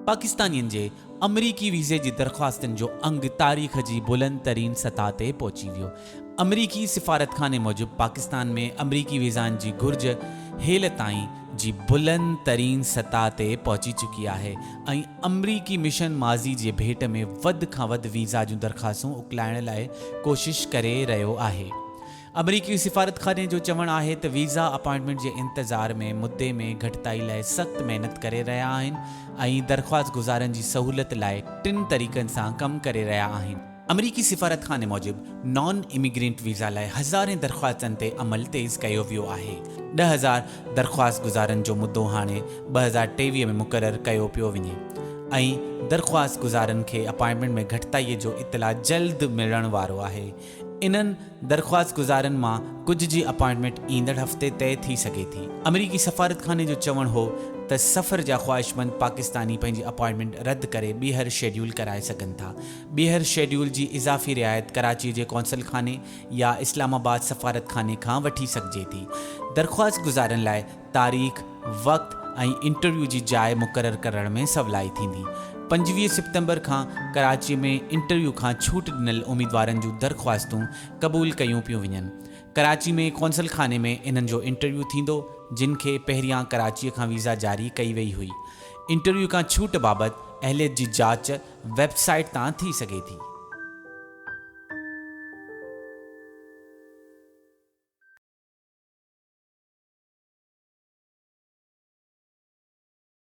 پاڪستانين جي آمريڪي ويزي جي درخواستن جو انگ تاريخ جي بلند ترين سطح تي پهچي ويو. آمريڪي سفارتخاني موجب پاڪستان ۾ آمريڪي ويزائن جي گهرج هيل تائين جي بلند ترين سطح تي پهچي چڪي آهي ۽ آمريڪي مشن ماضي جي ڀيٽ ۾ وڌ کان وڌ ويزا جون درخواستون اڪلائڻ لاء ڪوشش ڪري رهيو آهي. آمريڪي سفارتخاني جو چوڻ آهي ته ويزا اپائنٽمينٽ جي انتظار ۾ مدي ۾ گهٽتائي لاء سخت محنت ڪري رهيا آهن ۽ درخواستگذارن جي سهولت لاء ٽن طريقن سان ڪم ڪري رهيا آهن. آمريڪي سفارتخاني موجب نان اميگرينٽ ويزا لاء هزارين درخواستن تي عمل تيز ڪيو ويو آهي، 10,000 درخواستگذارن جو مدو هاڻي 2023 ۾ مقرر ڪيو پيو وڃي ۽ درخواستگذارن کي اپائنٽمينٽ ۾ گهٽتائي جو اطلاع جلد ملڻ وارو آهي. انهن درخواستگذارن مان ڪجهه جي اپائنٽمينٽ ايندڙ هفتي طئي ٿي سگهي ٿي. آمريڪي سفارتخاني جو چوڻ هو ته سفر جا خواهشمند پاڪستاني پنهنجي اپائنٽمينٽ رد ڪري ٻيهر شيڊيول ڪرائي سگهن ٿا. ٻيهر شيڊيول جي اضافي رعايت ڪراچي جي قونصل خاني يا اسلام آباد سفارتخاني کان وٺي سگهجي ٿي. درخواستگذارن لاء تاريخ، وقت ۽ انٽرويو جي جاء مقرر ڪرڻ ۾ سولائي ٿيندي. 25 سيپٽمبر کان ڪراچي ۾ انٽرويو کان ڇوٽ ڏنل اميدوارن جون درخواستون قبول ڪيون پيون وڃن. ڪراچي ۾ قونصل خاني ۾ انهن جو انٽرويو ٿيندو، جن کي پهريان ڪراچي کان ويزا جاري ڪئي وئي هئي. انٽرويو کان ڇوٽ بابت اهليت جي جاچ ويب سائيٽ تان ٿي سگهي ٿي.